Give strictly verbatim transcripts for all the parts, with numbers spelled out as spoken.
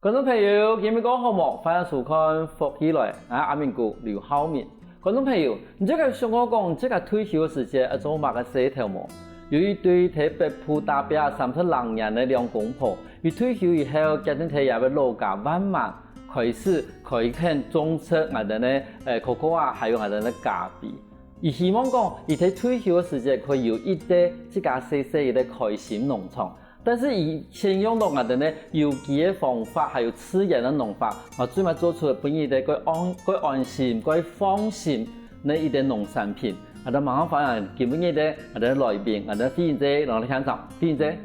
觀眾朋友，今晡日過好無？歡迎收看《福氣來》，𠊎阿明哥劉浩明。觀眾朋友，你自家想過講自家退休个時節愛做麼个事頭無？有一對在北埔打拚三十零年个兩公婆，佢退休以後，決定在佢个老家萬巒開始開墾種植𠊎兜个，呃，cocoa啊，還有𠊎兜个咖啡。佢希望講，佢在退休个時節可以有一個自家細細个開心農場。 但是佢先用到𠊎兜呢有機个方法，還有自然个農法，啊，最尾做出分人个蓋安、蓋安心、蓋放心个一個農產品。𠊎兜馬上歡迎今晡日个𠊎兜來賓，𠊎兜慧英姐，來到現場，慧英姐。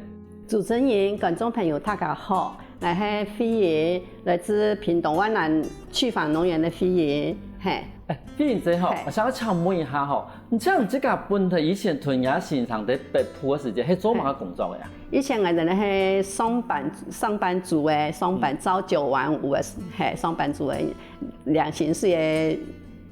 主持人、觀眾朋友，大家好，𠊎係慧英，來自屏東萬巒區域農園个慧英，嘿。哎，慧英姐吼，嘿。𠊎想要請問一下吼， 你像你自家本身以前同若先生在北埔个時節，係做麼个工作个啊？以前𠊎兜呢係上班，上班族誒，上班朝九晚五誒，嘿，上班族誒，領薪水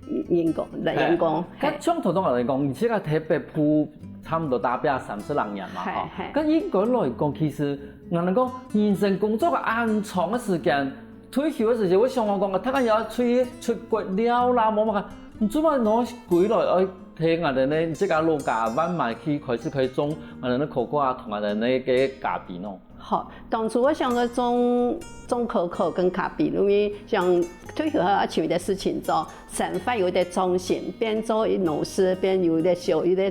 誒員工，員工。嘿。該像頭先𠊎講，你自家在北埔差不多打拚三十零年嘛，吼。嘿，嘿。該應該來講，其實，𠊎兜講人生工作个恁長个時間， 退休个時節，𠊎想講，大家也愛出去出國尞啦，無麼个，你做麼个拿歸來愛在𠊎兜呢自家老家萬巒去開始開種𠊎兜个cocoa啊，同𠊎兜个咖啡呢？好，當初𠊎想著種，種cocoa跟咖啡，因為想退休後愛尋一個事情做，生活有一個重心，變做一農事，變有一個休，有一個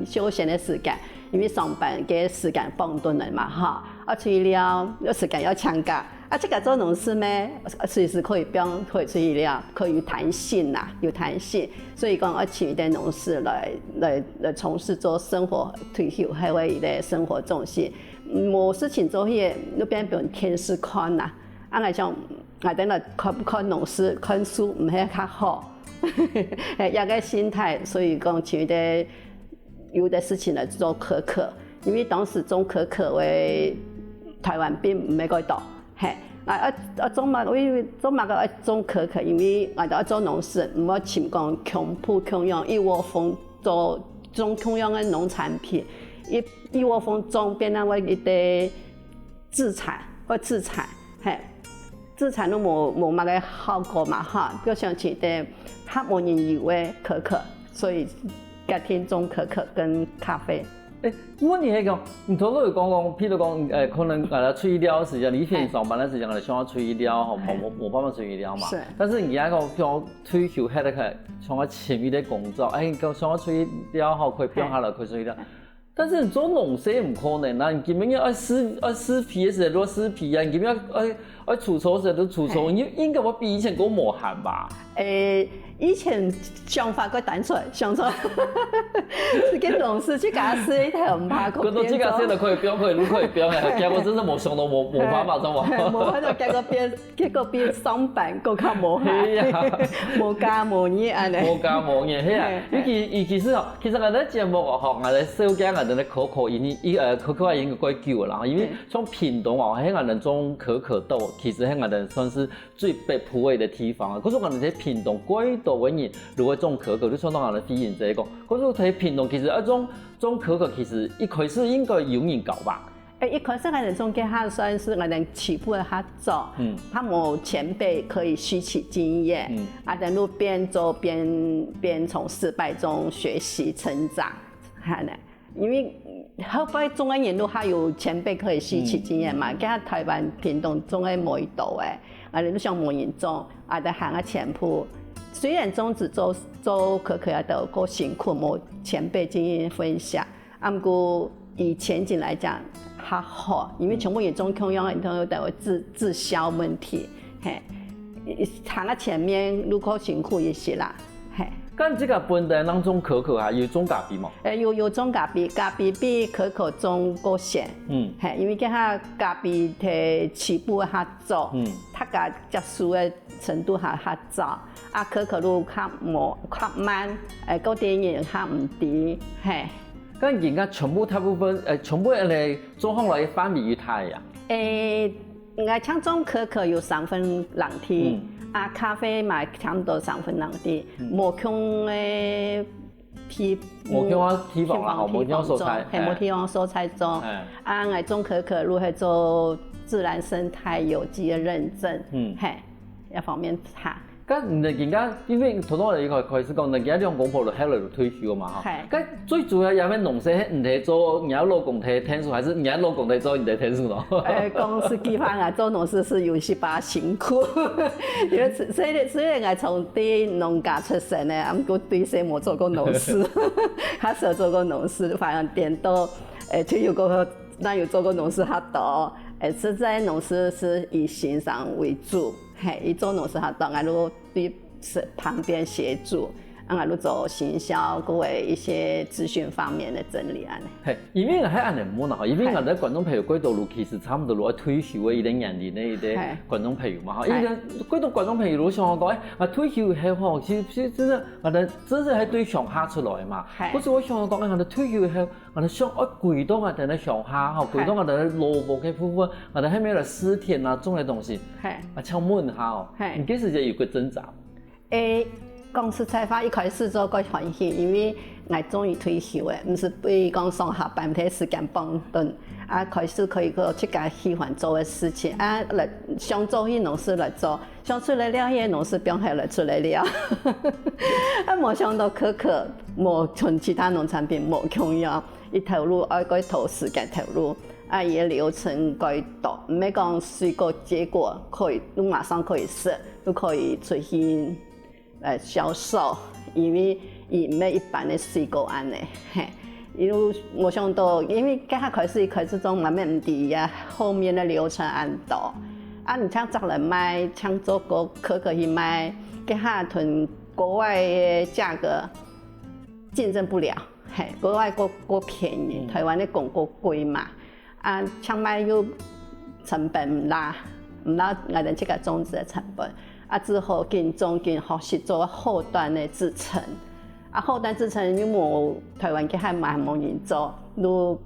休閒个時間，因為上班个時間放短了嘛，吼，愛出去尞，有時間愛請假。 啊，自家做農事咩，隨時可以放，可以出去尞，可以有彈性啦，有彈性。所以講，愛尋一個農事來，來，來從事做生活退休，還有一個生活重心。嗯，無事情做，該路邊分電視看啦。啊，𠊎想，𠊎等來看，看農事，看書，毋係較好。嘿，這個心態，所以講，尋一個有个事情來做cocoa，因為當時種cocoa个台灣並毋係蓋多，嘿，啊，啊，啊，做麼个，因為做麼个愛種cocoa，因為𠊎兜愛做農事，毋好尋講全部共樣，一窩蜂做，種共樣个農產品，一，一窩蜂種，變成會一個自產，會自產，嘿。 自產都無，無麼个效果嘛，哈，就想尋一個較無人有个cocoa，所以決定種cocoa跟咖啡。誒，問題係講，你頭先有講講，譬如講，呃，可能，呃，出去尞个時間，你以前上班个時間，可能想要出去尞，吼，嘿。無，無，無辦法出去尞嘛。是。但是你那個像退休，該個像要尋一個工作，誒，你講想要出去尞，吼，可以放下來，嘿。可以出去尞。 但是你做農事毋可能啊！你今晡日愛施，愛施肥个時候，愛施肥啊！你今晡日愛，愛除草个時候，都除草，嘿。你應該會比以前更無閒吧？誒，以前想法較單純，想說，這個農事自家事一頭毋怕，講到自家事都可以放，可以，都可以放，嘿。結果真的無想到無，無辦法，知道嗎？嘿，無辦法，結果變 結果比上班更較無閒，係啊。無家無業恁呢。無家無業，係啊。嘿，尤其，尤其是吼，其實𠊎兜節目哦，吼，𠊎兜紹介𠊎兜个cocoa已經，一，呃，cocoa已經蓋久了啦，因為嗯。從屏東哦，係𠊎兜種cocoa到，其實係𠊎兜算是最北埔个地方啊。可是𠊎兜在屏東蓋多个人，如果種cocoa，就像到𠊎兜慧英姐講，可是在屏東其實要種，種cocoa其實一開始應該有人教吧？ 誒，一開始𠊎兜種个還算是𠊎兜起步个較早，嗯。還無前輩可以吸取經驗，嗯。啊，等路邊做邊，邊從失敗中學習成長，恁呢。因為後背種个人都還有前輩可以吸取經驗嘛，嗯。該台灣屏東種个無幾多誒，啊，你想無人種，啊，得行啊前步。雖然種植做，做cocoa啊，都夠辛苦，無前輩經驗分享， 啊，毋過以前景來講較好，因為全部也種共樣，然後都有滯，滯銷問題，嘿，行到前面路較辛苦一些啦，嘿。該你自家本身當種cocoa啊，有種咖啡無？誒，有，有種咖啡，咖啡比cocoa種較先，嗯。嘿，因為該下咖啡在起步較早，嗯。大家接受个程度較，較早，啊，cocoa路較無，較慢，誒，各地人較毋知，嘿。 該人家全部大部分，呃，全部个種項來个範圍有大个啊？誒，𠊎像種cocoa有三分農地，嗯。啊，咖啡嘛差毋多三分農地，嗯。無共个地，無共个地方啦，吼，無共个所在，種，嘿，嘿。無共个所在種。嘿。啊，𠊎種cocoa，如果係做自然生態有机的认证，嗯，嘿，一方面查。該你今下，因為頭頭你開開始講，你今下兩公婆就後來就退休嘛，吼。嘿。該最主要也係農事，係你在做，你老公在𢯭手，還係你老公在做你在𢯭手咯？誒，講實際話啊，做農事係有一把辛苦，因為雖雖然𠊎從對農家出身个，啊，毋過對細無做過農事，較少做過農事，反而顛倒，誒，退休過後， 哪有做過農事較多，誒，實在農事係以欣賞為主，嘿，以做農事較多，𠊎就對旁邊協助，啊，𠊎就做行銷，各位一些資訊方面的整理啊。嘿，因為𠊎還恁樣問啊，因為𠊎个觀眾朋友幾多都其實差不多都愛退休个一個年齡个一個觀眾朋友嘛，哈，因為幾多觀眾朋友都想講，誒，啊，退休以後吼，其實其實真的，啊，真係還對鄉下出來嘛，可是𠊎想講，誒，啊，退休以後， 𠊎兜想愛歸到𠊎兜个鄉下吼，歸到𠊎兜个老屋个部分，𠊎兜還無來種田啊，種个東西。嘿。啊，請問一下哦，嘿。你該時節有過掙扎無？誒，講實在話，一開始做過歡喜，因為𠊎終於退休了，毋使比如講上下班个時間綁等，啊，開始可以做自家喜歡做个事情，啊，來想做去農事來做， 想出來尞，該農事放下來出來尞。啊，無想到可可，無像其他農產品無共樣，佢投入愛過多時間投入，啊，佢个流程過多，毋係講水果結果可以，你馬上可以食，你可以出去，呃，銷售，因為佢毋係一般个水果恁樣，嘿。 因為無想到，因為該下開始，開始種嘛，乜毋知啊，後面个流程恁多。啊，你像摘來賣，像做可可去賣，該下同國外个價格競爭不了，嘿，國外過過便宜，台灣个供過貴嘛。 啊，搶賣又成本毋罅，毋罅𠊎兜自家種植个成本。啊，只好緊種緊學習做後端个製程。啊，後端製程又無台灣个還蠻無人做，就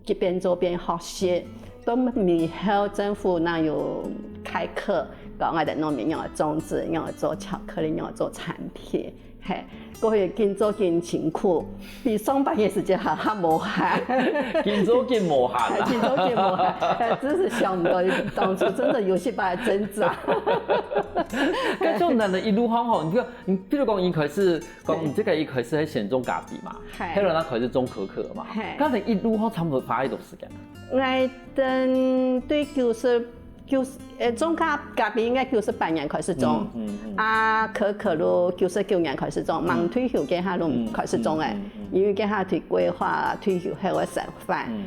一邊做邊學習。到尾後政府正有開課，教𠊎兜農民仰仔種植，仰仔做巧克力，仰仔做產品。 嘿，過去緊做緊辛苦，比上班个時間還較無閒。緊做緊無閒啊。緊做緊無閒，誒，真係想毋到當初真的有一把掙扎。該種人个一路上吼，你比如，你比如講一開始，講你這個一開始係先種咖啡嘛，嘿。後來正開始種可可嘛，嘿。該你一路上差不多花幾多時間？𠊎等對九十 九十，呃，種咖咖啡應該九十八年開始種，嗯，嗯，嗯。啊，可可就九十九年開始種，嗯。吂退休該下就開始種誒，嗯，嗯，嗯，嗯。因為該下對規劃退休後个生活，嗯。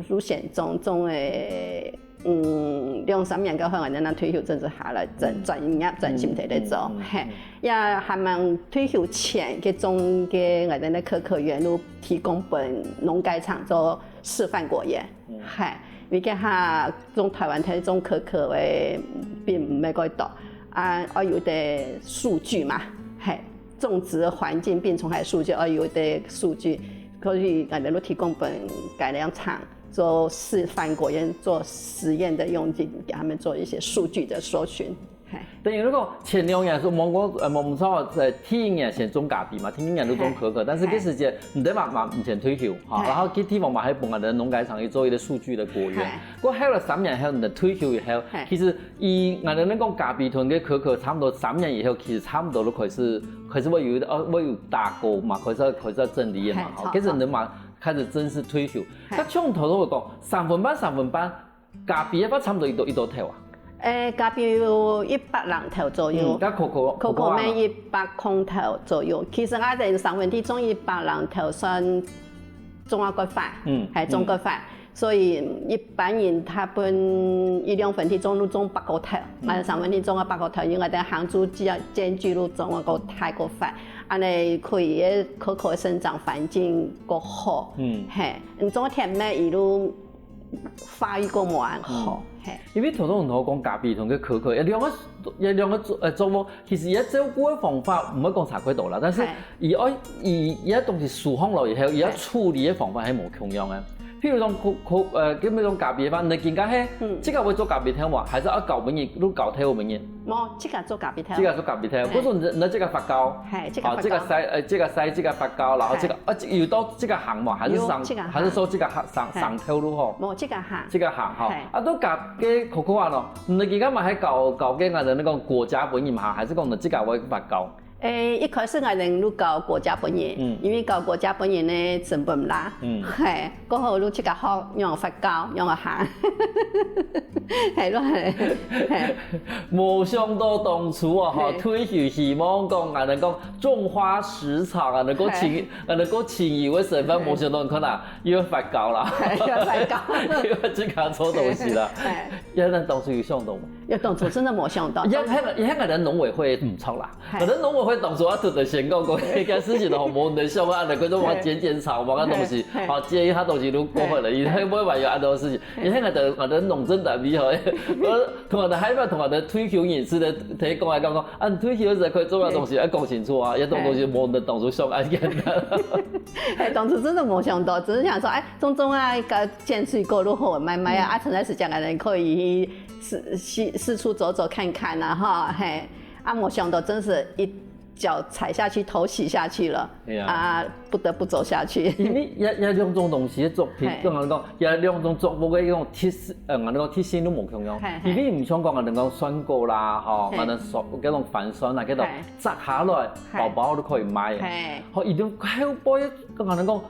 就先種種誒，嗯，兩三年過後，𠊎等退休正式下來專，嗯。專業專心在咧做，嗯，嗯，嗯，嘿，嗯。也還吂退休前，該種个𠊎等个可可園就提供分農改場做示範果園。 嗯。嘿，因為該下種台灣个種可可个並毋係蓋多，啊，愛有兜數據嘛，嘿，種植環境病蟲害數據，愛有兜數據，所以𠊎兜就提供分改良場做示範果園，做實驗的用地，給他們做一些數據的搜尋。 嘿。等於如果前兩年係，無講，呃，無，無錯，呃，第一年先種咖啡嘛，第二年就種可可，嘿。但是該時節，嘿。你兜嘛，嘛毋曾退休，哈，嘿。然後去地方嘛，還分𠊎兜農改場去做一個數據的果園。嘿。過後來三年後，你兜退休以後，嘿。其實以𠊎兜來講，咖啡同个可可差不多三年以後，其實差不多都開始，開始會有，呃，會有打勾嘛，開始，開始整理个嘛，嘿，吼，差不多。其實你兜嘛，開始正式退休。嘿。該像頭先講，三分半，三分半， 咖啡个話差不多幾多，幾多頭啊？誒，咖啡有一百零頭左右。嗯，該可可，可可乜一百空頭左右。其實𠊎等三分地種一百零頭算種啊較快，嗯，係種較快。嗯。所以一般人大部分一兩分地種就種八個頭，嗯。𠊎等三分地種啊八個頭，因為𠊎等行出間，間距就種啊較大較快，恁樣可以个可可生長環境較好。嗯。嘿，你種田乜一路 發育較無恁好，嗯。嘿。因為頭先你同𠊎講咖啡同个可可，這兩個，這兩個作，呃，作物，其實佢照顧个方法毋會講差幾多啦，但是，嘿。佢愛，佢，佢个東西收好了以後，佢愛，嘿。處理个方法係無共樣个。譬如講，可可呃，比如講咖啡个話，你今个係，嗯，自家會做咖啡豆無？還係愛教分人，你教豆分人？無，自家做咖啡豆。自家做咖啡豆，嘿，或者你你自家發酵，嘿，自家發酵。啊，自家曬，呃，自家曬，自家發酵，然後自家，嘿，啊，有到自家烘無？還係生，有，自家烘。還係說自家烘，生，嘿，生豆就好？無，自家烘。自家烘吼。嘿。啊，都咖个可可啊咯，你今个嘛還教教个，𠊎等講果莢分人嘛，還係講你自家會發酵？ 誒，一開始𠊎等就教果莢分人，嗯，因為教果莢分人呢成本毋罅，嗯，嘿，過後就自家學仰發酵，仰行，嘿，就係，嘿。無想到當初哦，吼，嘿，退休希望講，𠊎等講種花食草，𠊎等講清，嘿，𠊎等講清幽个生活，嘿，無想到你看啊，又愛發酵啦，嘿，又愛發酵。又愛自家做東西啦。嘿。也，你當初有想到無？也當初真的無想到。也，也，也，𠊎等農委會毋著啦。 嘿。可能農委會當初啊，就得先講講，這件事情吼，無人想啊，能夠做麼剪剪草，麼个東西，嘿，嘿，吼，剪一下東西就過去了，嘿，伊會毋會有恁多事情？嘿。因為𠊎等，𠊎等農政單位吼，呃，同𠊎等害怕，同𠊎等退休人士个，提講來講講，啊，你退休个時候可以做麼个東西，嘿，愛講清楚啊，這種東西無人當初想恁簡單。嘿，當初真的無想到，只是想說，哎，種種啊，該剪水果就好，賣賣啊，嗯，啊，趁這時間，可能可以去四，四，四處走走看看啊，哈，嘿。 啊，無想到真是一腳踩下去，頭洗下去了，對啊。啊，不得不走下去。因為這，這兩種東西个作品，嘿，對𠊎來講，這兩種作物个一種特色，呃，𠊎來講特性都無共樣。嘿，嘿。因為毋像講，𠊎來講酸果啦，吼，嘿，𠊎來說，該種番酸啊，該種，嘿，摘下來，嘿，包包都可以賣。嘿。吼，佢兜後背，𠊎來講，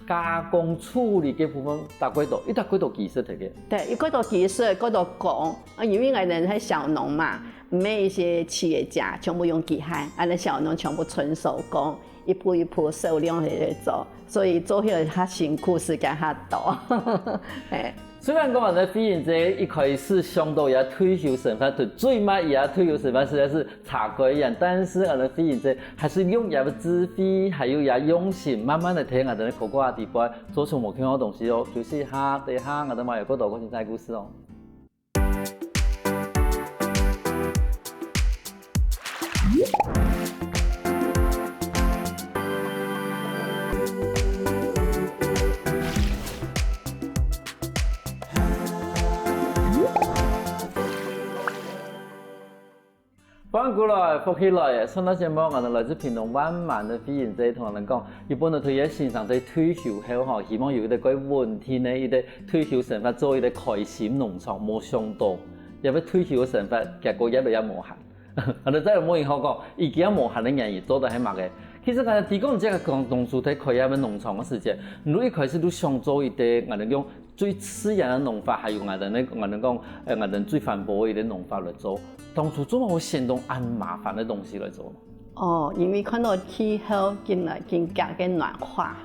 加工處理个部分，打幾多，一打幾多技術个。對，有幾多技術，幾多工，啊，因為𠊎等係小農嘛， 毋係一些企業家，全部用機械，𠊎等小農全部純手工，一步一步手量來做，所以做起來較辛苦，時間較多。嘿。雖然講𠊎等慧英姐一開始想到這退休生活，同最尾這退休生活實在是差較遠，但是𠊎等慧英姐還是用這个智慧，還有這用心，慢慢个在𠊎等个可可仔底背，做出無共樣个東西哦。休息一下，等一下𠊎等還有更多个精彩故事哦。 歡迎過來，福氣來了！上段節目，𠊎等來自屏東萬巒个慧英姐同𠊎等講，佢本來對佢个先生在退休後吼，希望有一個較穩定个一個退休生活，做一個開心農場，無想到，這個退休个生活，結果越來越無閒。𠊎等再來問佢好講，佢這無閒个原因做到係麼个？其實𠊎等提供這個講當初在開這個農場个時節，你一開始就想做一個，𠊎等講 最自然个農法，還有𠊎等个，𠊎等講，呃，𠊎等最環保个一個農法來做。當初做麼个會選擇恁麻煩个東西來做？哦，因為看到氣候緊來緊急个暖化，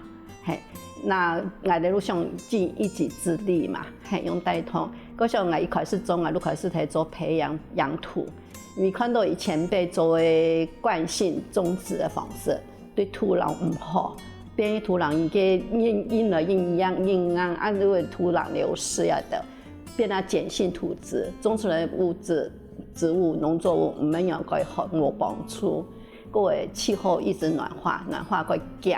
嘿，該𠊎等就想盡一己之力嘛，嘿，用帶動。故所𠊎一開始做，𠊎就開始在做培養養土，因為看到以前輩做个慣性種植个方式， 對土壤毋好，變土壤个硬，硬來硬硬，硬硬，啊，就會土壤流失啊的，變啊鹼性土質，種出來个物質、植物、農作物毋會恁樣个好，無幫助。過後氣候一直暖化，暖化過急，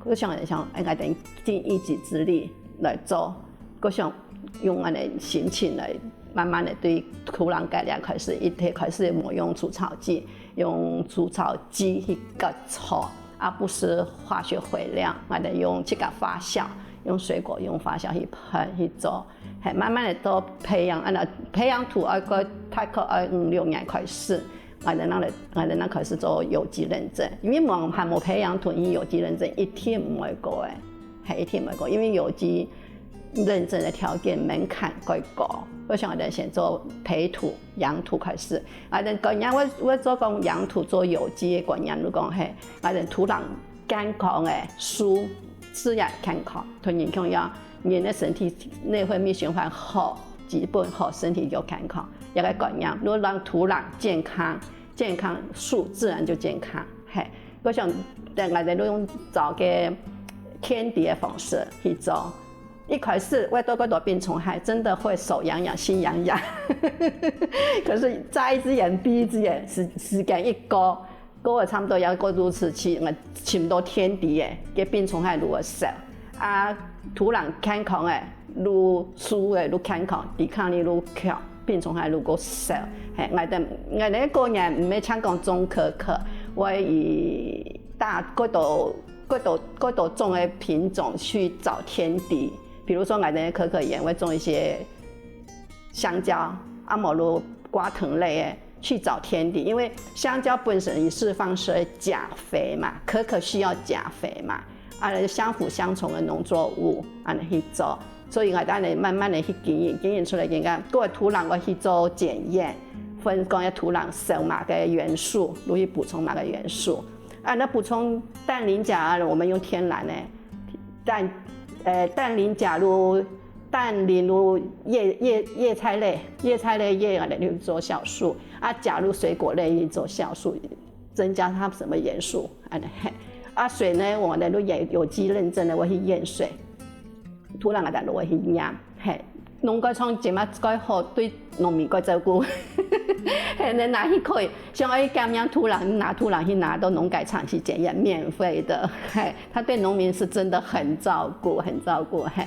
就想想，哎，𠊎等盡一己之力來做， 故所用恁樣心情來慢慢个對土壤改良開始，一開始無用除草劑，用除草劑去割草，啊，不施化學肥料，𠊎等用自家發酵，用水果用發酵去噴去做，嘿，慢慢个到培養，恁樣培養土愛過大概愛五六年開始， 𠊎等正來，𠊎等正開始做有機認證，因為無，還無培養土，你有機認證一定毋會過个，係一定毋會過，因為有機認證个條件門檻較高。故所𠊎等先做培土、養土開始，𠊎等觀念，𠊎，𠊎做講養土做有機个觀念，就講係，𠊎等土壤健康个，樹自然健康，同人共樣，人个身體內分泌循環好，基本好，身體就健康。 這個觀念，若讓土壤健康，健康樹自然就健康。嘿，故所𠊎等就用照該天敵个方式去做。一開始會得較多病蟲害，真的會手癢癢、心癢癢。可是睜一隻眼閉一隻眼，時，時間一過， 過了差不多也過渡時期，𠊎尋到天敵个，該病蟲害就會少。啊，土壤健康个，愈熟个愈健康，抵抗力愈強，病蟲害愈个少。嘿，𠊎等𠊎等个果園毋係淨講種可可，會以大，過多過多過多種个品種去找天敵。比如說，𠊎等个可可園會種一些香蕉，啊無就瓜藤類个，去找天敵，因為香蕉本身也釋放出鉀肥嘛，可可需要鉀肥嘛，啊，相輔相成的農作物，恁樣去做。所以𠊎等慢慢个去經營，經營出來，應該各个土壤會去做檢驗，分講个土壤少麼个元素，就去補充麼个元素。啊，那補充氮磷鉀啊，我們用天然个，氮，呃，氮磷鉀就，氮磷就葉，葉，葉菜類，葉菜類葉啊，來去做酵素，啊，鉀就水果類去做酵素，增加它什麼元素，啊，嘿。啊，水呢，我們就有，有機認證个，會去驗水。土壤个就會去驗，嘿。農改場這馬蓋好，對農民蓋照顧。嘿，你拿去可以，想愛檢驗土壤，拿土壤去拿到農改場去檢驗，免費的，嘿。 他對農民是真的很照顧，很照顧，嘿，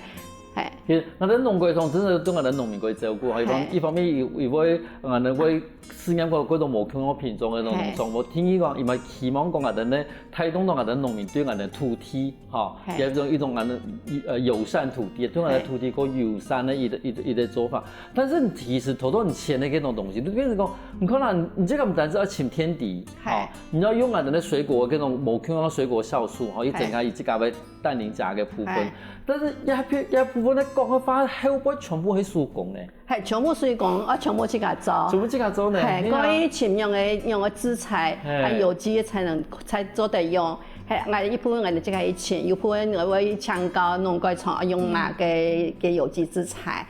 嘿。其實，𠊎等農改場真的對𠊎等農民蓋照顧，一方，嘿。一方面佢，佢會，𠊎等會試驗過各種無共樣品種个農，嘿。農場，𠊎聽佢講，佢嘛希望講𠊎等呢，帶動到𠊎等農民對𠊎等土地，吼，嘿。有一種，一種𠊎等，呃，友善土地，對𠊎等土地較友善个一個，嘿。一個，一個做法。 但是其實頭頭你選个該種東西，就變成講，你看啦，你這個毋單止愛尋天敵，嘿。吼，你愛用𠊎等个水果，該種無共樣个水果酵素，吼，去增加佢自家个氮磷鉀个部分。嘿。但是這部，這部分來講个話，後背全部係手工呢。嘿，全部手工，啊，全部自家做。全部自家做呢，嘿，嘿啊。可以尋用个，用个資材，嘿。啊，有機个才能，才做得用。嘿，𠊎一部分𠊎自家去尋，有部分𠊎會請教農改場，啊，用麼个，嗯。个有機資材。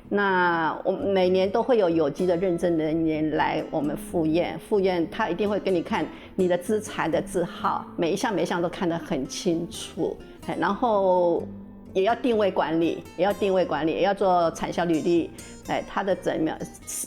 那我們每年都會有有機的認證人員來我們複驗，複驗他一定會給你看你的資材的字號，每一項每一項都看得很清楚，嘿，然後也要定位管理，也要定位管理，也要做產銷履歷，哎，它的整個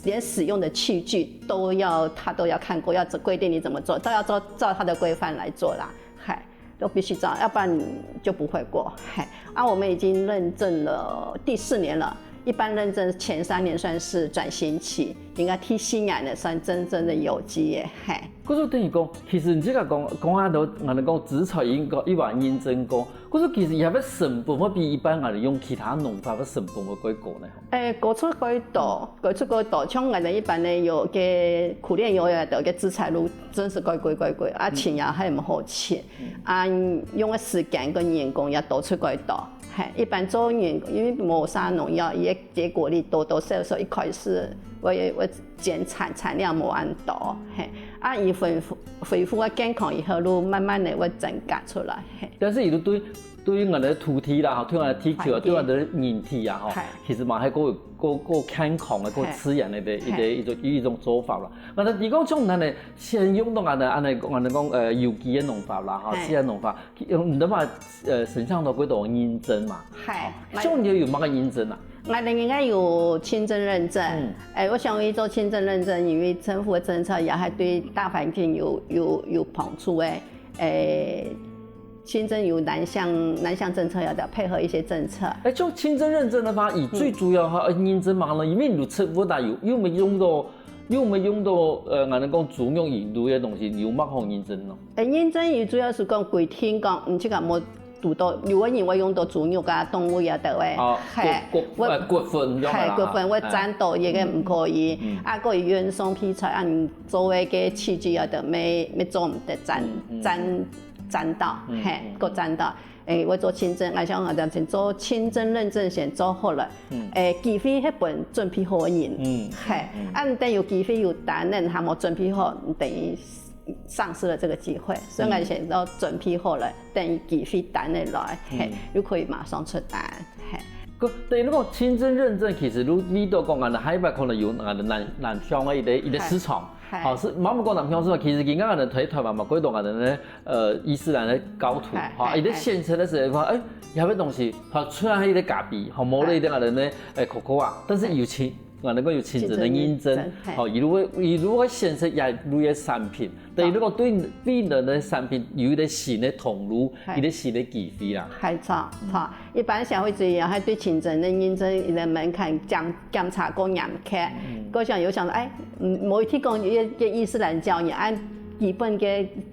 連使用的器具都要，他都要看過，要規定你怎麼做，都要照，照他的規範來做啦，嗨。 都必須照，要不然就不會過。嘿，啊，我們已經認證了第四年了，一般認證前三年算是轉型期，應該第四年呢算真正的有機耶，嘿。可是等於講，其實你這個講，講下都，𠊎等講資材已經過，一般認證過，可是其實佢个成本會比一般𠊎等用其他農法个成本會較高呢。 誒，高出較多，高出較多。像𠊎等一般个有个苦楝油个，个資材就真係較貴較貴，啊，嗯。尋也還毋好尋，嗯。啊，用个時間跟人工也多出較多。嘿，一般做人，因為無撒農藥，佢个結果率多多少少一開始會，會減產，產量無恁多。嘿，啊，佢恢復，恢復个健康以後，就慢慢个會增加出來。嘿。但是佢就對 對𠊎等个土地啦，吼，對𠊎等个地球啊，環境。對𠊎等个人體啊，吼，嘿。其實嘛，還較，較，較健康个，較嘿。自然个一個，嘿。一個，一種，一種做法啦。那你講像咱个先用到𠊎等，恁樣，𠊎等講，呃，有機个農法啦，吼，嘿。自然農法，用，你等嘛，呃，申請到幾多認證嘛？嘿。吼，像你有麼个認證啊？𠊎等應該有清真認證。嗯。誒，𠊎想愛做清真認證，因為政府个政策也還對大環境有，有，有幫助誒。 誒，清真有南向，南向政策，要得配合一些政策。誒，就清真認證个話，佢最主要哈，嗯。呃，認證麼个呢？因為你植物啊，有，有無用到，有無用到，呃，𠊎等講豬肉以類个東西，有麼个好認證呢？誒，認證佢主要係講規定講，嗯，這個無堵到，有个人會用到豬肉啊、動物啊，對不對？哦，嘿，骨，骨，我，呃，骨粉，你知道嗎？嘿，骨粉，我嘿。沾到，這個毋可以。嗯。啊，還有運送皮材，啊，你 做个个器具啊，都乜，乜做毋得沾，嗯，嗯。沾，沾到，嗯，嘿，嗯。過沾到。誒，𠊎做清真，𠊎想講，先做清真認證先做好了。嗯。誒，機會係分準備好个人。嗯，嘿，嗯。啊，你等有機會有單，你還無準備好，你等於喪失了這個機會。所以𠊎先要準備好了，嗯。等機會單个來，嘿，嗯。又可以馬上出單。 嘿。个，等於講清真認證，其實你，你都講恁樣，下一擺可能有恁樣南，南向个一個，一個市場。嘿，嘿。吼，係，毋好講南向市場，其實今下恁樣在台灣嘛，幾多恁樣呢，呃，伊斯蘭个教徒，嘿，吼，嘿，一個縣城个時候，誒，有个東西，吼，出來一個咖啡，吼，無了一個恁樣呢，誒，cocoa啊，但是有清， 𠊎等講有親身个認證，親身認證，嘿。吼，佢就會，佢就會選擇這類个產品，等於講對病人个產品有一個新个通路，嘿。一個新个機會啦。係，著，著。一般消費者也還對親身个認證，佢个門檻檢，檢查過嚴格。嗯。過想有想說，哎，嗯，無一定講，這，這伊斯蘭教你，按基本个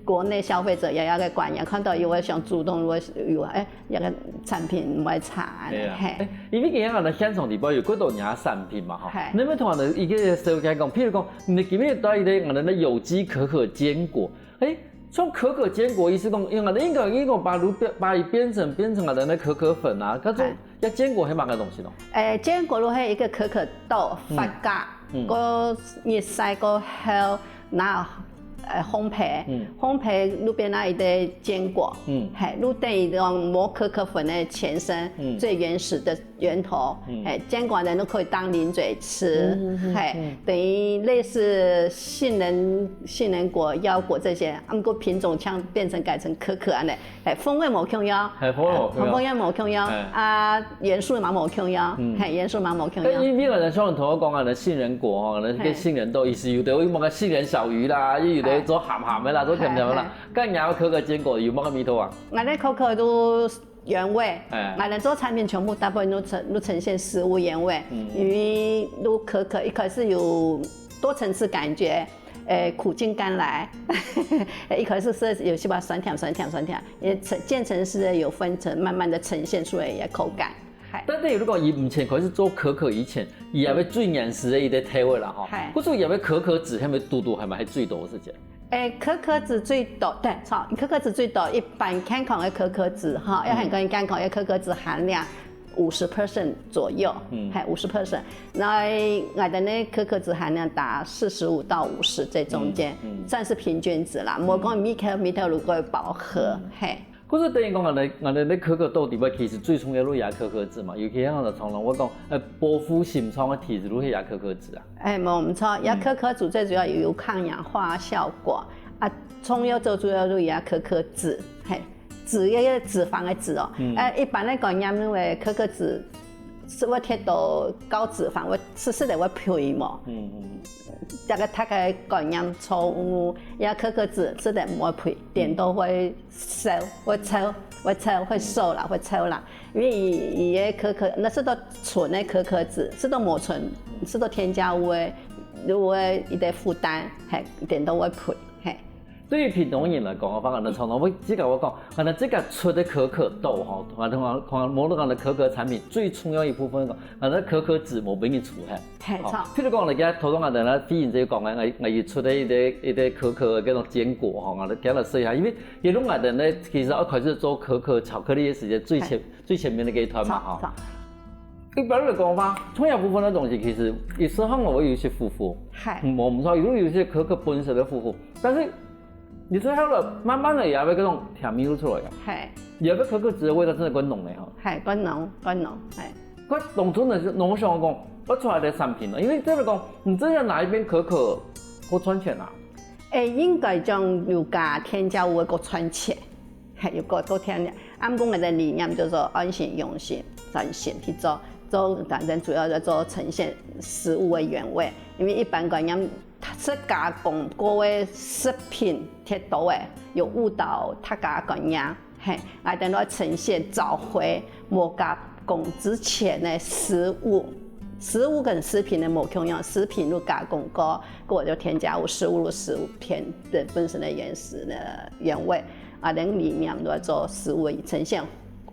國內消費者也有个觀念，看到有个想主動，有个，有，哎， 這個產品毋會差，係啊。嘿。哎，因為今日𠊎等現場裡背有幾多樣產品嘛，吼。嘿。你有無同𠊎等一個小解講，譬如講，你今日帶一個𠊎等个有機可可堅果，哎，像可可堅果意思講，因為𠊎等應該，應該把它變，把它變成，變成𠊎等个可可粉啊，叫做，嘿。這堅果係麼个東西咯？哎，堅果就係一個可可豆，嗯。發酵，嗯。過日曬過後，拿，呃，烘焙，嗯。烘焙就變成一個堅果，嗯。嘿，就等於講無可可粉个前身，嗯。最原始个源頭，嗯。嘿，堅果呢，就可以當零嘴食，嗯，嗯，嗯，嘿，嗯。等於類似杏仁、杏仁果、腰果這些，啊，毋過品種像變成改成可可恁呢，嘿，風味無共樣，嘿，風味無共樣。風味無共樣，嘿。啊，元素嘛無共樣，嗯。嘿，元素嘛無共樣。但因為𠊎等像你頭先講个杏仁果吼，那個嘿。杏仁豆，意思有个有麼个杏仁小魚啦，又有个嘿。做鹹鹹个啦，做甜甜个啦，嘿，嘿。該你个可可堅果有麼个味道啊？𠊎个可可就 原味，哎。𠊎等做產品全部大部分都呈，都呈現食物原味，嗯。因為就可可，一開始有多層次感覺，誒，苦盡甘來，一開始係有些把酸甜酸甜酸甜，也漸漸層次有分層，慢慢的呈現出來个口感。嗨。但是如果佢以前開始做可可以前，佢也會最原始个一個調味啦吼。嗨。可是佢也會可可脂，係毋係堵堵還蠻最多个時間？ 誒，可可脂最多，對，著，可可脂最多，一般健康个可可脂，吼，嗯。愛很健康个可可脂含量五十percent左右，嗯。嘿，五十percent。該𠊎等个可可脂含量達四十五到五十這中間，嗯，嗯。算是平均值啦，嗯。無講每個，每個如果飽和，嗯。嘿。可是等於講，𠊎等，𠊎等个可可豆裡背其實最重要就係可可脂嘛，尤其像𠊎等常常會講，呃，保護心臟个體質就係可可脂啊。 誒，無毋著，嗯。這可可脂最主要有抗氧化效果，啊，重要最主要就係可可脂，嘿，脂，該个脂肪个脂哦。嗯。誒，一般來講，人認為可可脂係會忒多高脂肪，會，係，係會肥無？嗯，嗯。這個大家觀念錯誤，這可可脂係毋會肥，顛倒會瘦，會瘦，會瘦，會瘦啦，會瘦啦。 因為佢，佢个可可，該係都純个可可脂，係都無純，係都添加物个，如果佢个負擔，嘿，一點都會肥，嘿。對於屏東人來講个話，𠊎等常常會自家會講，𠊎等自家出个可可豆吼，𠊎等講，講，無論𠊎等可可產品最重要一部分，𠊎等可可脂無分佢除忒。嘿，吼，著。譬如講，你今日頭先𠊎等咧，飛行者講个，𠊎，𠊎有出个一個，一個可可个該種堅果吼，𠊎等今日試一下，因為 其實𠊎等呢，其實愛開始做可可巧克力个時間，最前，嘿。最前面个階段嘛，吼。著，著。一般來講話，重要部分个東西，其實有時候𠊎會有一些苦苦，嘿。嗯，無毋著，有，有一些可可本身个苦苦，但是你最後了，慢慢个也會該種甜味出來个。嘿。也會可可脂个味道真的更濃个吼。嘿，更濃，更濃，嘿。該當初呢，係，𠊎想講，愛出來个產品呢，因為這個講，你真的哪一邊可可會賺錢啊？ 誒，應該講有加添加物个賺錢，嘿，有加多添加。啊，毋過𠊎个理念就係安心用心，專心去做，做，反正主要就做呈現食物个原味。因為一般觀念，係加工過个食品忒多个，有誤導大家觀念。 嘿，𠊎等愛呈現找回無加工之前个食物。食物跟食品个無共樣，食品就加工過，過就添加物，食物就食物添，本身个原始个原味。啊，𠊎等理念就係做食物个呈現，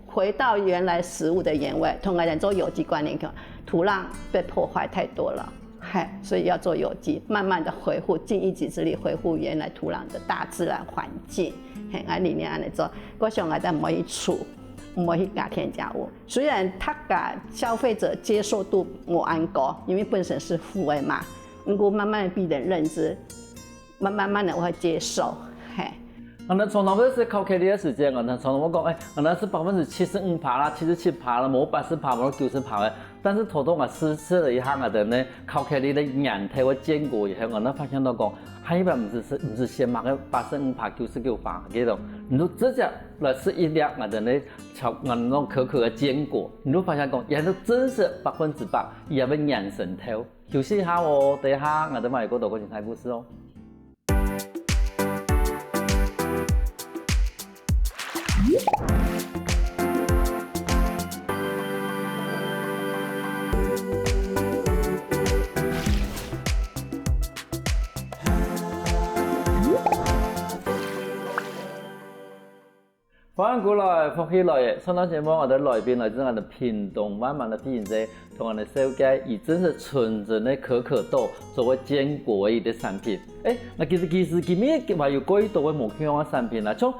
回到原來食物个原味，同𠊎等做有機觀念講，土壤被破壞太多了。 嘿，所以要做有機，慢慢地恢復，盡一己之力恢復原來土壤的大自然環境。嘿，𠊎理念恁樣做，𠊎想𠊎等毋會去除，毋會去加添加物。雖然大家消費者接受度無恁高，因為本身係苦个嘛，毋過慢慢地逼人認知，慢，慢慢地會接受，嘿。啊，𠊎等常常會食巧克力个時間，𠊎等常常會講，哎，𠊎等食百分之七十五趴啦，七十七趴啦，無八十趴，無九十趴个。但是頭頭𠊎試，試了一下，𠊎等呢，巧克力个源頭个堅果以後，𠊎等發現到講，還一般毋係，毋係先買个八十五趴、九十九趴，這種，你就直接來食一粒𠊎等呢，巧，𠊎等可可个堅果，你就發現講，原來真實百分之百，佢也會原生豆。休息一下哦，等一下𠊎兜還有過多个精彩故事哦。歡迎過來，福氣來了！上段節目𠊎兜來賓來自𠊎兜屏東萬巒个飛行者，同𠊎兜紹介佢真實純正个可可豆做个堅果个一個產品。欸，該其實其實今晡日還有過多个無共樣个產品啦，像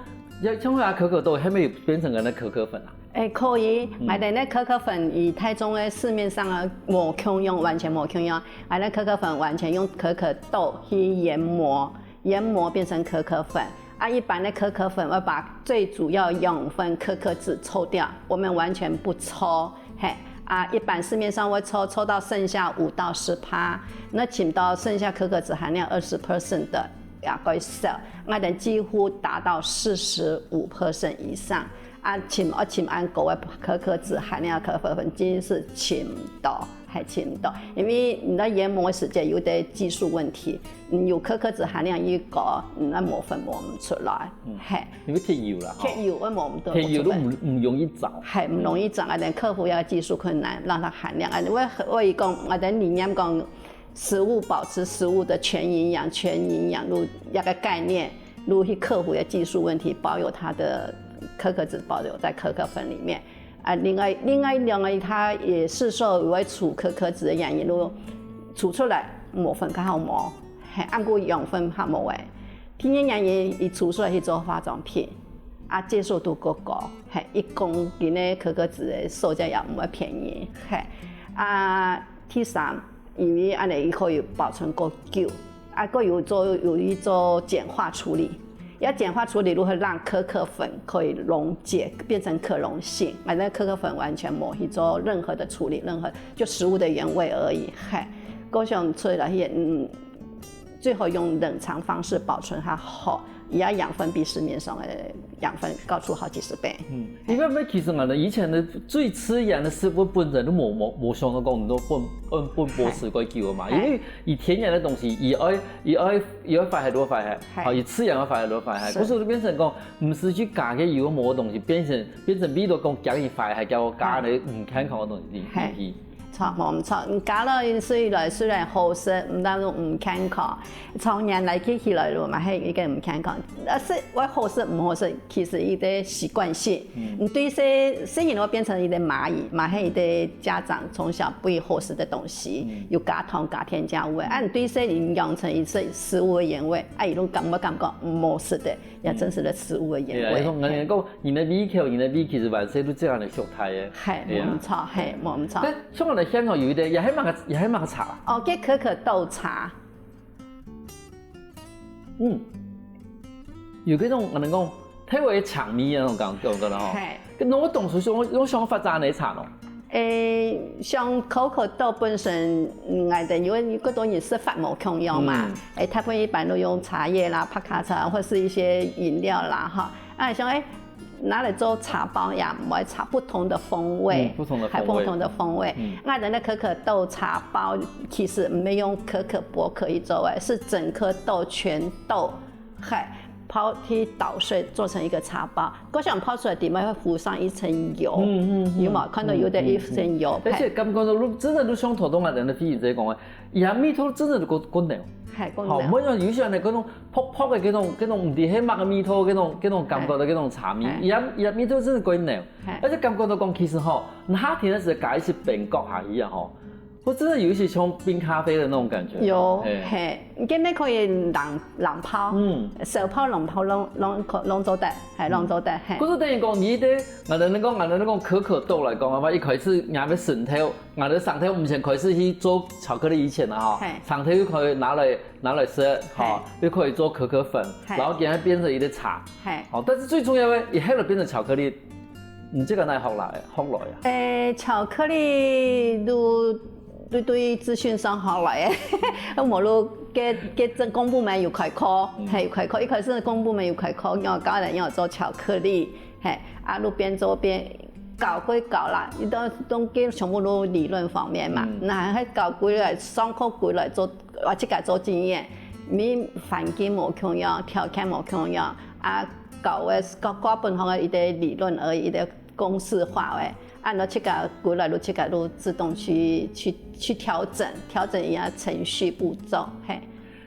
像該可可豆，係毋係變成个該可可粉啊？欸，可以，𠊎兜个可可粉佢大眾个市面上个無共樣，完全無共樣。𠊎兜个可可粉完全用可可豆去研磨，研磨變成可可粉。 啊，一般个可可粉會把最主要養分可可脂抽掉，我們完全不抽。嘿，啊，一般市面上會抽，抽到剩下五到十趴，該尋到剩下可可脂含量二十percent个也較少，𠊎兜幾乎達到四十五percent以上。啊，尋，愛尋恁高个可可脂含量可可粉，真係尋毋到。 還尋毋到，因為你該研磨个時節有兜技術問題，嗯，有可可脂含量越高，嗯，該磨粉磨毋出來。嗯，嘿，因為忒幼啦，吼。忒幼，會磨毋到，忒幼都毋，毋容易找。嘿，毋容易找，𠊎兜克服一個技術困難，讓它含量。啊，𠊎，𠊎講，𠊎兜理念講，食物保持食物个全營養，全營養，就一個概念，就去克服一個技術問題，保有它的可可脂保留在可可粉裡面。 啊，另外，另外兩個佢个市售有个除可可脂个原因，就除出來，磨粉較好磨，嘿，啊毋過養分較無个。第二原因，佢除出來去做化妝品，啊，接受度較高，嘿，一公斤个可可脂个售價也毋會便宜，嘿。啊，第三，因為恁仔佢可以保存較久， 啊，還有做，有一做鹼化處理。要鹼化處理如何讓可可粉可以溶解，變成可溶性？啊，該可可粉完全無去做任何的處理，任何，就食物的原味而已。嘿，我想出來，嗯，最好用冷藏方式保存較好，佢个養分比市面上个養分高出好幾十倍。嗯，因為，因為其實𠊎兜以前个最自然个食物本身都無，無，無想到講你都分，分，分保持較久个嘛，嘿。因為以天然个東西，佢愛，佢愛，佢愛壞忒就壞忒，嘿。好，佢自然愛壞忒就壞忒，是。故所就變成講，毋使去加个有个無个東西，變成，變成味道講驚佢壞忒，還加，加个毋健康个東西入，嘿。入去。 著，無毋著。你加落去，所以來雖然好食，毋但講毋健康，長年來食起來咯嘛，係一個毋健康。但是會好食毋好食，其實一個習慣性。嗯。你對細，細人會變成一個螞蟻，嘛係一個家長從小不會好食个東西，嗯。又加糖、加添加味。啊，你對細人養成一個食物个原味，啊，佢就感覺，感覺毋好食个。 也真實个食物个原味。對啊，你講，人家講，人个胃口，人个胃其實還係有這樣个狀態个。嘿，對啊。無毋著，嘿，無毋著。該像𠊎兜香港有一個，也係麼个，也係麼个茶啊？哦，叫可可豆茶。嗯，有該種，𠊎兜講，特別个香味啊，那種感覺，感覺吼。嘿。該我當初想，我想發展个茶咯。 欸，像可可豆本身，嗯，𠊎兜因為有幾多人食法無共樣嘛，嗯。欸，大部分一般都用茶葉啦、白卡茶或是一些飲料啦，哈。啊，像，欸，拿來做茶包也毋會差，不同的風味，嗯，不同的風味。還不同的風味。嗯。𠊎兜个可可豆茶包其實毋係用可可薄殼去做个，係整顆豆全豆 嘿，泡去搗碎做成一個茶包，過想泡出來頂面會浮上一層油，嗯，嗯，嗯。有無？看到有个一層油，嗯，嗯，嗯。而且感覺到，真的就像頭先𠊎兜个飛行者講个，佢个味道真的就較，較濃。嘿，較濃。好，毋會像有些人个該種薄薄个該種，該種毋知係麼个味道，該種，該種感覺个該種茶味，嘿。佢个，佢个味道真的較濃。嘿。而且感覺到講，其實吼，夏天个時候加一些冰角下去啊吼， 或者有一些像冰咖啡的那種感覺。有，嘿。嘿，你根本可以冷，冷泡，嗯。手泡、冷泡，攏，攏可，攏做得，嘿，攏做得，嘿。可是等於講，你這，𠊎兜講，𠊎兜講可可豆來講个話，一開始𠊎个生豆，𠊎个生豆毋先開始去做巧克力以前啊，吼，嘿。生豆又可以拿來，拿來食，吼，嘿。又可以做可可粉，嘿。然後給它變成一個茶，嘿。好，但是最重要的，也還有變成巧克力，你這個哪學來的？ 學來啊？欸，巧克力就，就對資訊上學來个，無就該，該政公部門有開課，嗯。嘿，有開課，一開始公部門有開課，愛教人愛做巧克力，嘿，啊，就邊做邊，教歸教啦，你都，都全部都理論方面嘛。嗯。那還教歸來，上課歸來做，我自家做經驗，你環境無共樣，條件無共樣，啊，教个，教，教本項个一個理論而已，一個公式化个，啊，你自家歸來，你自家都自動去，去，去調整，調整一下程序步驟，嘿。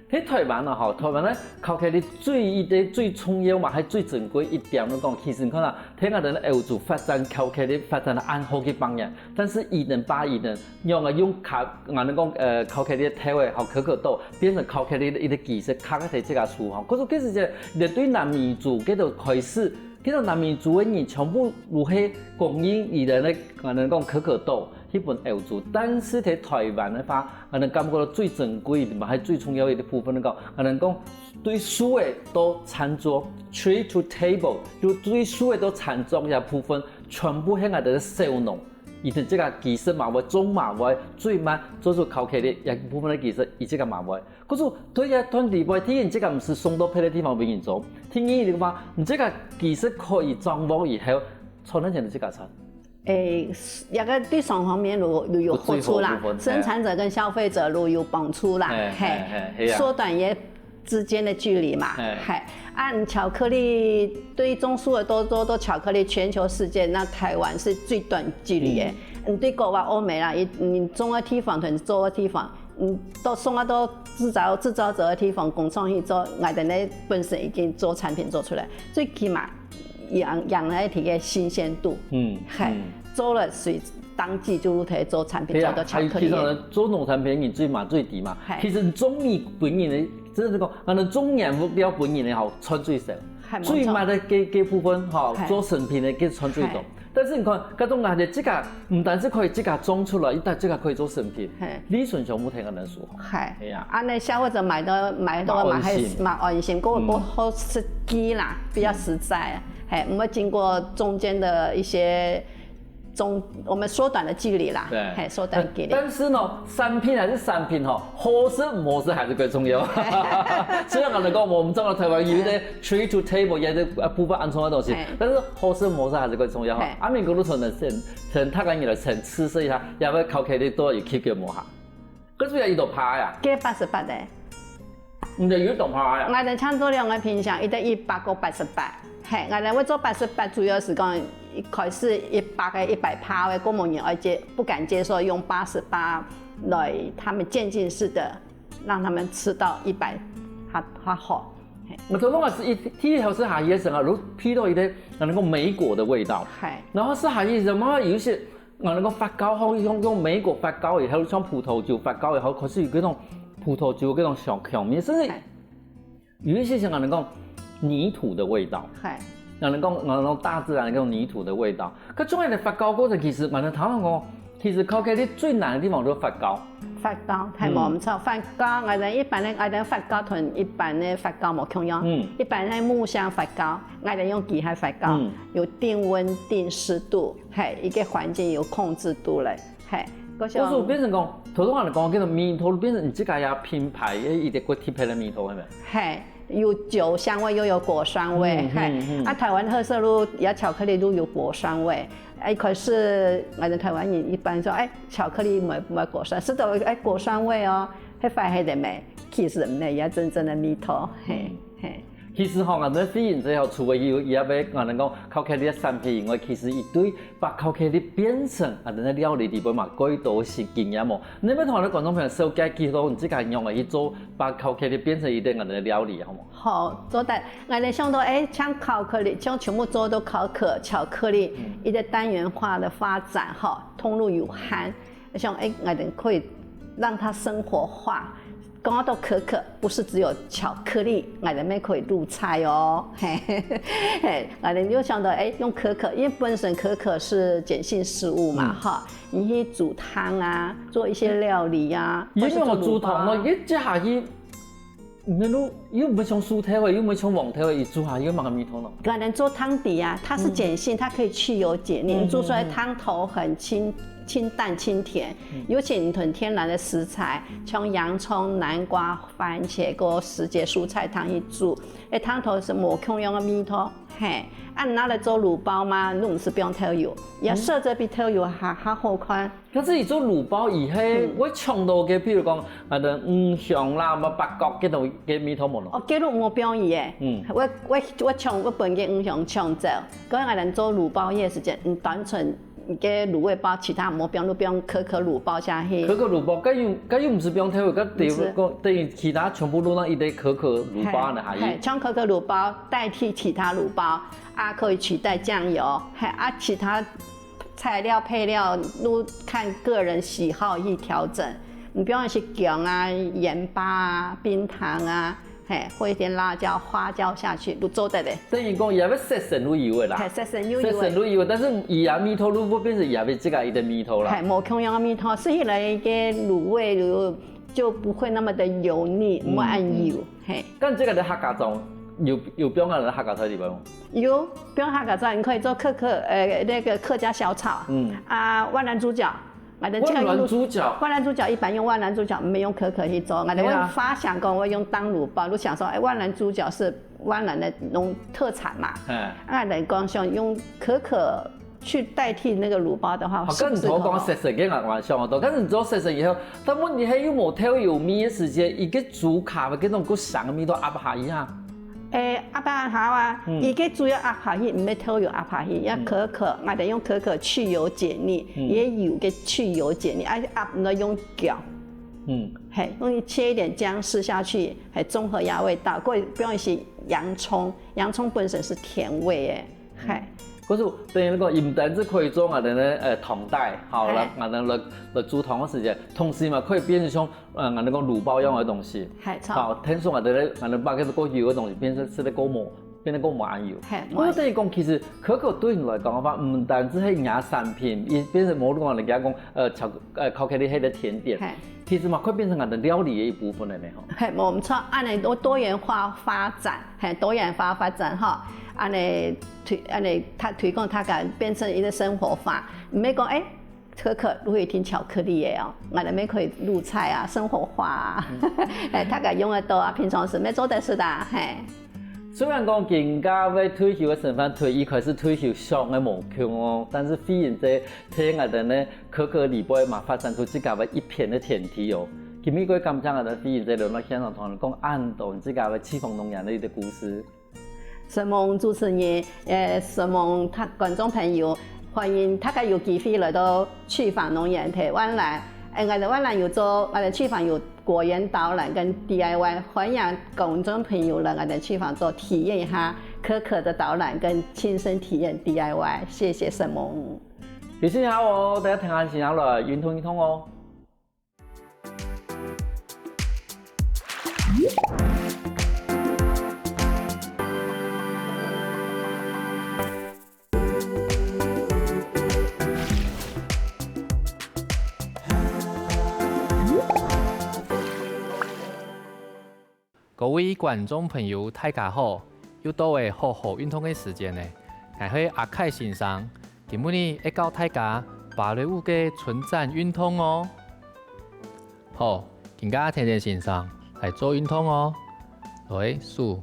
在台灣啊，吼，台灣个巧克力最一个最重要嘛，還最珍貴一點，就講，其實你看啊，在𠊎兜歐洲發展巧克力發展到恁好个方面，但是佢等把佢等仰仔用巧，𠊎兜講，呃，巧克力个豆仔，吼，可可豆，變成巧克力个一个技術，刻在自家手項。可是其實這，這對南美洲，該就開始 其實南美洲个人全部都係供應佢等个，𠊎兜講可可豆，去分歐洲。但是在台灣个話，𠊎兜感覺到最珍貴，嘛，還最重要个一个部分，講，𠊎兜講對樹仔到餐桌，tree to table，就對樹仔到餐桌這部分，全部係𠊎兜个小農。佢等自家技術嘛會，種嘛會，最慢做出巧克力，這部分个技術，佢自家嘛會。 故所，對啊，團體會，第一，這个毋係送到別个地方分人做。第二个話，你這个技術可以掌握以後，賺个錢就自家賺。誒，這个對雙方面都，都有好處啦，有最好个部分，生產者跟消費者都有幫助啦，嘿，嘿，嘿，嘿，係啊。縮短也之間的距離嘛，嘿。嘿。啊，你巧克力對種樹仔都，都，都巧克力，全球世界，那台灣是最短距離的。嗯。你對國外、歐美啦，你，你種个地方同做个地方， 嗯，到送啊到製造，製造者个地方工廠去做，𠊎兜呢本身已經做產品做出來，最起碼養，養了一定个新鮮度。嗯，嘿，嗯。做了水當季就可以做產品，對啊，做到巧克力。還有其實呢，做農產品人最嘛最低嘛。嘿。其實種米本人呢，真的是講，啊，那種原物料本人呢，吼，賺最少。嘿，無錯。最慢个，个，个部分，吼，嘿。做成品个，个賺最多。嘿。 但是你看，該種啊，你自家，毋單止可以自家種出來，佢自家可以做成品，嘿。利潤全部在𠊎兜手項。嘿。係啊。恁呢消費者買到，買到嘛，嘛安心。還，嘛安心，過，嗯。過好實際啦，比較實在啊，嘿，毋會經過中間的一些中，我們縮短的距離啦，對。嘿，縮短距離。但是呢，產品還是產品吼，好食毋好食還是最重要。雖然𠊎兜講，𠊎兜中國台灣有一個 tree to table，也是，呃，部分恁樣个東西，嘿。但是好食毋好食還是最重要吼。嘿。啊，明哥，你從來先，先大概你來先試食一下，這个巧克力到底有吸引無哈？可是有一道牌啊。該八十八个。毋對，有一道牌啊。𠊎兜請做兩个品項，一个一百个八十八。嘿，𠊎兜會做八十八，主要是講一開始一百个、一百趴个，過無人愛接，不敢接受用八十八來，他們漸進式的 讓他們吃到一百，較，較好。嘿。𠊎頭先係一，第一口食下去个時候，就鼻到一个，啊，那個莓果的味道。嘿。然後食下去个時候，慢慢有一些，啊，那個發酵後，用，用莓果發酵以後，像葡萄酒發酵以後，開始有這種葡萄酒這種香，香味，甚至嘿。有一些像啊，那種泥土的味道。嘿。啊，那種，啊，那種大自然的那種泥土的味道。 該種个發酵過程，其實𠊎兜頭先講，其實巧克力最難个地方就係發酵。發酵，係無，嗯。毋著，發酵，𠊎兜一般个，𠊎兜發酵同一般个發酵無共樣。嗯。一般个木箱發酵，𠊎兜用機械發酵，嗯。有定溫、定濕度，嘿，一個環境有控制度个，嘿。故所，故所變成講，頭先𠊎講，叫做味道，變成你自家个品牌个一個特別个味道，係無？嘿。 有酒香味又有果酸味，嗯，嘿，嗯，嗯。啊，台灣特色就，也巧克力就有果酸味。哎，可是，呃，台灣人一般說，哎，巧克力沒，沒果酸，食著，哎，果酸味哦，該壞忒个咩？其實毋係，也真正个味道，嘿，嗯。嘿。其實吼，𠊎兜个飛行者吼，除了有，也要，𠊎兜講，巧克力个產品以外，其實佢對 把巧克力變成啊，𠊎兜个料理裡背嘛，過多係經驗哦。你愛同𠊎兜觀眾朋友紹介幾多你自家仰仔去做，把巧克力變成一個𠊎兜个料理，好無？好，做得，𠊎兜想到，哎，像巧克力，像全部做到可可、巧克力，嗯。一個單元化的發展，哈，通路有限。 像，哎，𠊎兜可以讓它生活化。講到可可，不是只有巧克力，𠊎兜乜可以入菜哦。嘿，嘿，𠊎兜就想到，哎，用可可，因為本身可可是鹼性食物嘛，嗯。哈，你去煮湯啊，做一些料理啊，有那種煮湯呢，或是做滷包啊。一下去，那都又毋會像樹頭个，又毋會像黃豆个，一煮下去有麼个味道呢？𠊎兜做湯底啊，它是鹼性，嗯。它可以去油解膩，嗯，煮出來湯頭很清，嗯，嗯。清淡清甜，尤其你同天然个食材，像洋蔥、南瓜、番茄，个時節蔬菜湯去煮，該湯頭係無共樣个味道。係，啊你拿來做滷包嘛，你毋使放豆油，也色澤比豆油還還好看。但係佢做滷包以後，會嗆到个，譬如講，啊，該五香啦，麼八角，該種个味道無咯？哦，該種無放佢个，嗯，我我我嗆，我分个五香嗆走。 該𠊎等做滷包个時節，嗯，單純个滷味包，其他無放，就放可可滷包下去。可可滷包，該又該又毋使放豆油，該等於講等於其他全部都當一個可可滷包恁樣下去。係，將可可滷包代替其他滷包，啊可以取代醬油，係啊，其他材料配料都看個人喜好去調整。你比方說薑啊、鹽巴啊、冰糖啊， 係，或一點辣椒、花椒下去，就做得了。等於講也會色身都有个啦，係，色身有有个。色身都有个，但是佢个味道就會變成也會自家一個味道啦。係，無共樣个味道，食起來个滷味就就不會那麼的油膩，嗯，無恁油。係，該這個个客家庄有有放恁个客家菜裡背無？有，放客家菜，你可以做客客呃那個客家小炒，嗯，啊萬巒豬腳。 𠊎等這個用萬巒豬腳。萬巒豬腳一般用萬巒豬腳，毋係用可可去做。𠊎等會發想講，會用當滷包，就想說，哎，萬巒豬腳是萬巒个農特產嘛。嗯，𠊎等講想用可可去代替那個滷包的話，好，係毋係可以？該你頭講色色个，𠊎𠊎想得到，但是你做色色以後，但問題係又無豆油味个時節，佢个豬腳个該種較香个味道壓下去啊。 欸，壓下去啊，佢个主要壓下去，毋係豆油壓下去，愛可可，𠊎等用可可去油解膩，佢个油个去油解膩，愛壓毋愛用薑。嗯，係，用切一點薑絲下去，係中和一下味道。過放一些洋蔥，洋蔥本身係甜味个，係。可是等於講，佢毋單止可以做𠊎等个呃湯底，好，來𠊎等來來煮湯个時節，同時嘛可以變成像 呃，𠊎等講滷包樣个東西。係，著。好，聽說𠊎等个，𠊎等包个過油个東西，變成食得過無，變得過無恁油。係，無恁油。不過等於講，其實可可對你來講个話，毋單止係你个產品，佢變成無論人家講，呃，巧，呃，巧克力係个甜點，係。其實嘛，快變成𠊎等料理个一部分了呢，吼。係，無毋著，恁樣多多元化發展，係，多元化發展吼，恁樣推，恁樣佢推廣佢个變成一個生活化，毋係講，欸， 可可就係一定巧克力个哦，𠊎等乜可以入菜啊，生活化啊，欸，大家用得到啊，平常時乜做得食啊，係。雖然講今下个退休个生活同一開始退休想个無共哦，但是慧英姐在𠊎等个可可裡背嘛發展出自家个一片个天地哦。今晡日感謝𠊎等慧英姐來到現場同𠊎等講恁多自家个地方農園个一個故事。 承蒙主持人，呃，承蒙大，觀眾朋友，歡迎大家有機會來到趣坊農園个萬巒。欸，𠊎等萬巒有做，𠊎等趣坊有果園導覽跟D I Y，歡迎觀眾朋友來𠊎等趣坊做體驗一下可可个導覽跟親身體驗D I Y。謝謝承蒙。休息一下哦，大家聽下先下來，運動運動哦。 各位觀眾朋友，大家好！又到了好好運動个時間了。𠊎係阿凱先生，今晡日愛教大家芭蕾舞个伸展運動哦。好，今下田田先生來做運動哦。來，手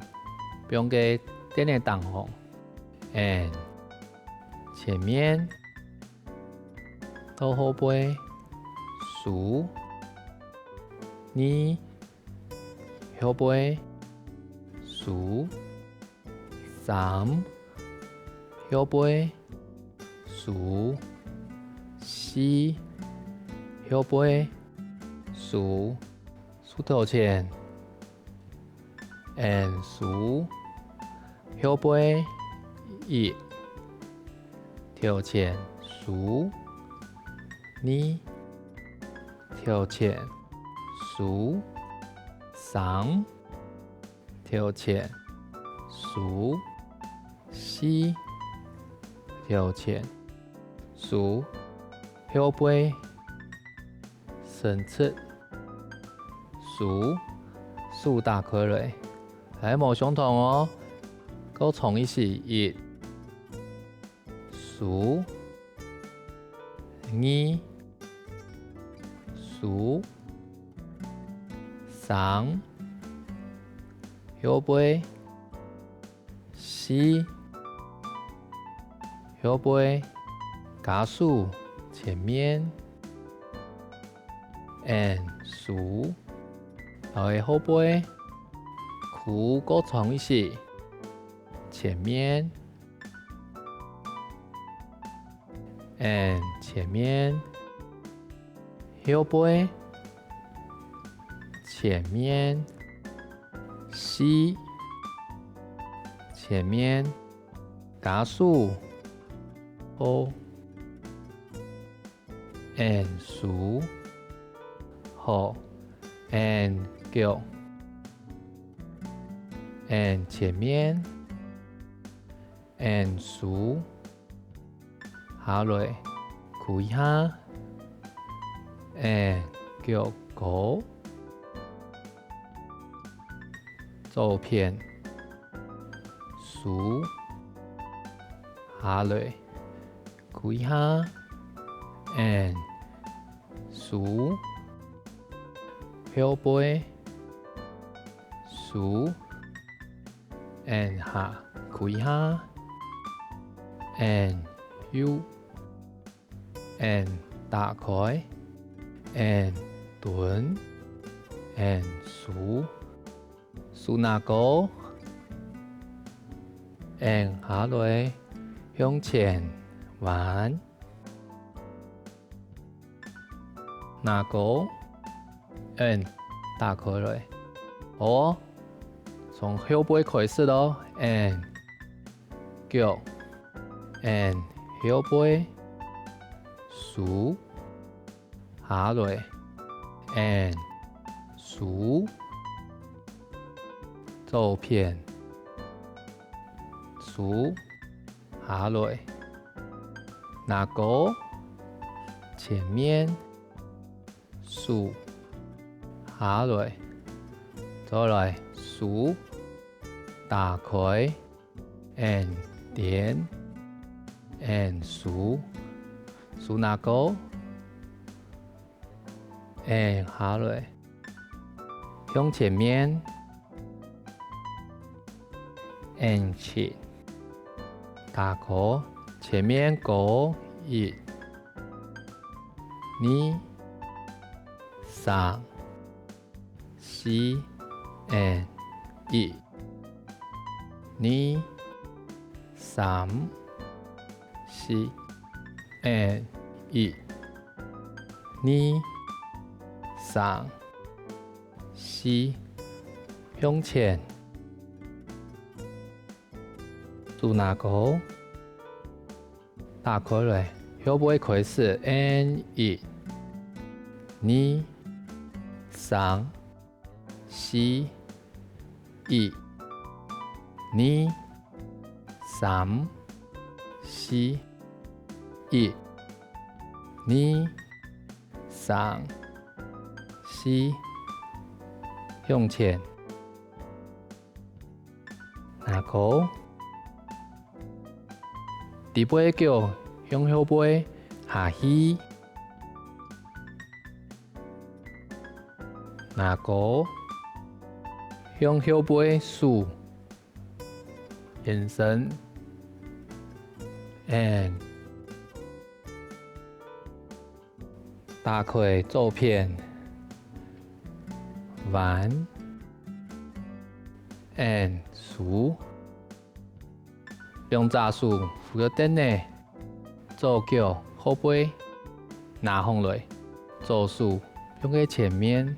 放个凳仔頂項，and前面，到後背，收，二， 後背，收，三，後背，收，四，後背，收，收頭前，and收，後背，一，頭前，收，二，頭前，收，三， 頭前，收，四，頭前，收，後背，伸直，收，手打開來。來，無相同哦，過長一息，一，收，二，手、三、後背、四、後背、加手、前面、and手，然後後背、褲較長一息，前面、and前面、後背、前面、四、前面、加手、好、and手、好、and腳、and前面、and手、下來，跍一下，and腳高，左片，手，下來，跍一下，and手，後背，手， and下，跍下，and右，and打開，and蹲，and手，手拿高，and下來，向前彎。 拿高，and打開來。好哦，從後背開始咯，and腳，and後背，手，下來，and手，左片，手， 下來，拿高，前面，手，下來，再來，手，打開，and點，and手，手拿高，and下來。 向前面，and前，打高，前面高，一、二、三、四，and一、二、三、四，and一、二、三、 四，向前。手拿高，打開來，後背開始，and一、二、三、四、一、二、三、四、一、二、三、四，向前。 拿高。直背腳向後背下去。拿高，向後背手延伸。And 打開左片，彎，and收。兩隻手扶到凳仔，左腳後背拿䟘來，左手放在前面。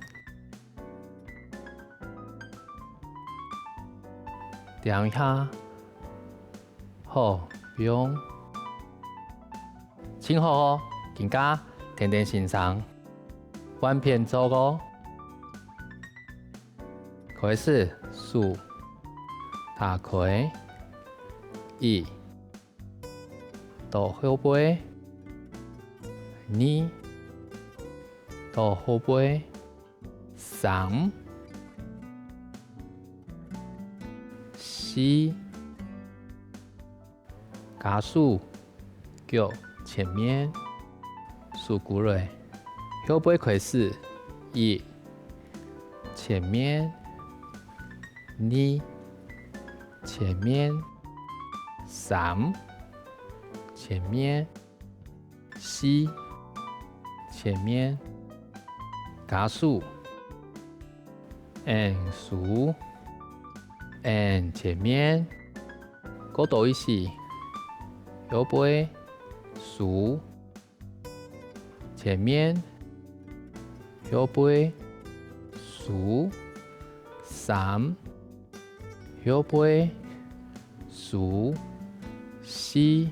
點一下， 好，放。盡好哦，今下跈等先生換片做哦。開始，手打開，一，到後背，二，到後背， 三、四，加手，腳前面，手跍落，後背開始：一、前面；二、前面；三、前面；四、前面。加速：N手，N前面。過多一息，後背，手， 前面，後背，手，三，後背，手，四，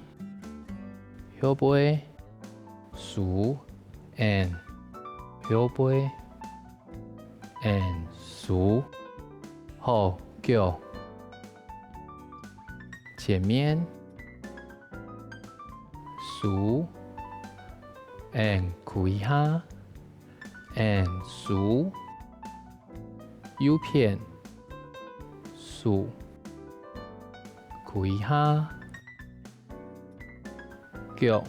後背，手，and，後背，and，手。好，腳。前面， 手，and胿下，and手。右片，手，胿下，腳，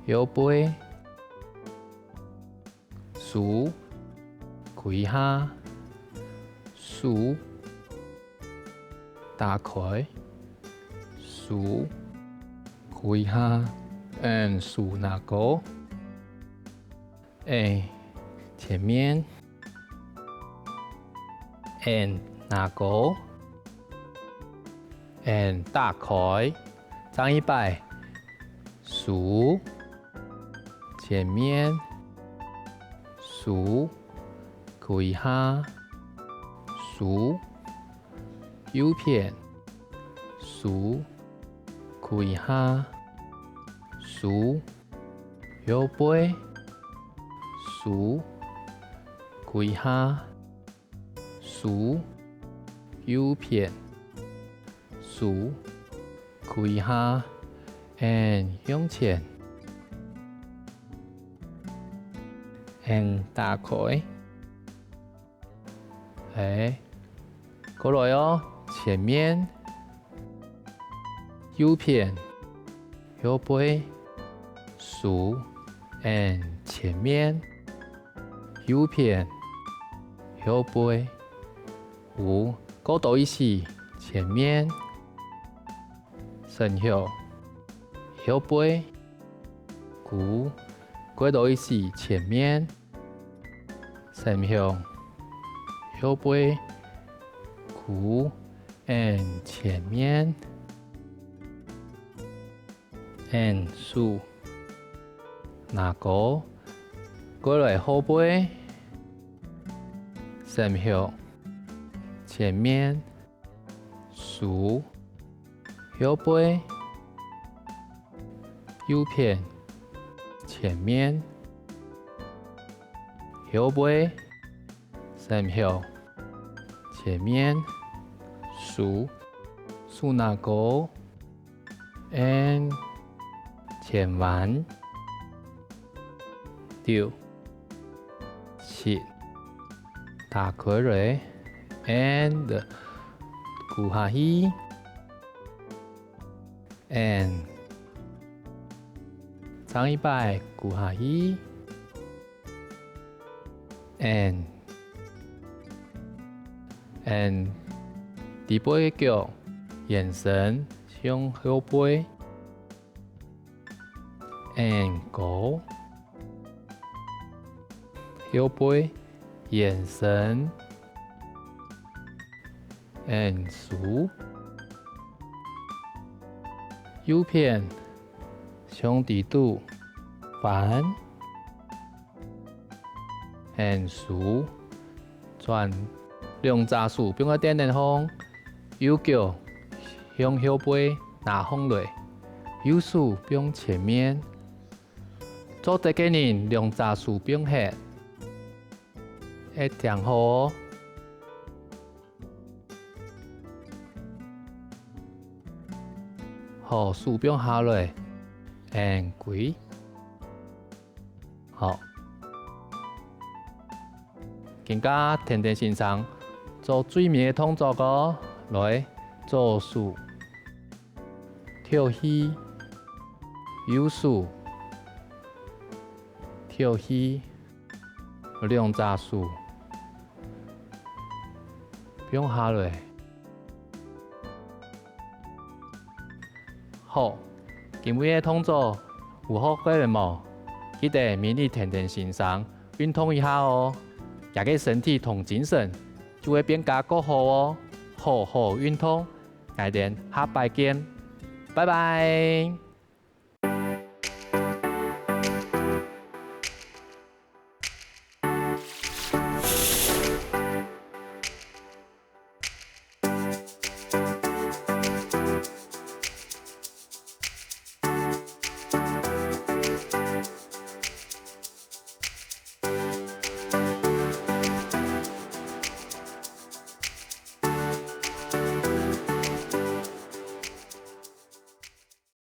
後背， 手，胿下，手，打開，手，胿下，and手拿高。欸，前面，and拿高，and打開。再一擺，手， 前面，手，胿下，手，右片，手，胿下，手，後背，手，胿下， 手，右片，手，胿下，and向前，and打開。欸，過來哦，前面， 右片，後背，手，and前面，右片，後背，五，過多一息，前面，伸向，後背，胿，過多一息，前面， 伸向，後背，胿，and前面，and手，拿高，過來後背，伸向，前面， 手，後背，右片，前面，後背，伸向，前面，手，手拿高，and前彎，六， 七，打開來，and胿下去，and，再一擺胿下去，and，and，底背个腳延伸向後背。 and高，後背，延伸，and手，右片，向底肚，翻，and手，轉，兩隻手放在凳仔項，右腳向後背拿䟘來，右手放前面。 做得个人兩隻手放忒，愛聽好哦。好，手放下來，and歸。好。今下跈等先生做最尾个動作哦，來，左手 敨氣，右手，敨氣，兩隻手放下來。好，今晡日个動作有學會了無？記得每日天天先生運動一下哦，這个身體同精神就會變加較好哦。好好運動，𠊎等下擺見，拜拜。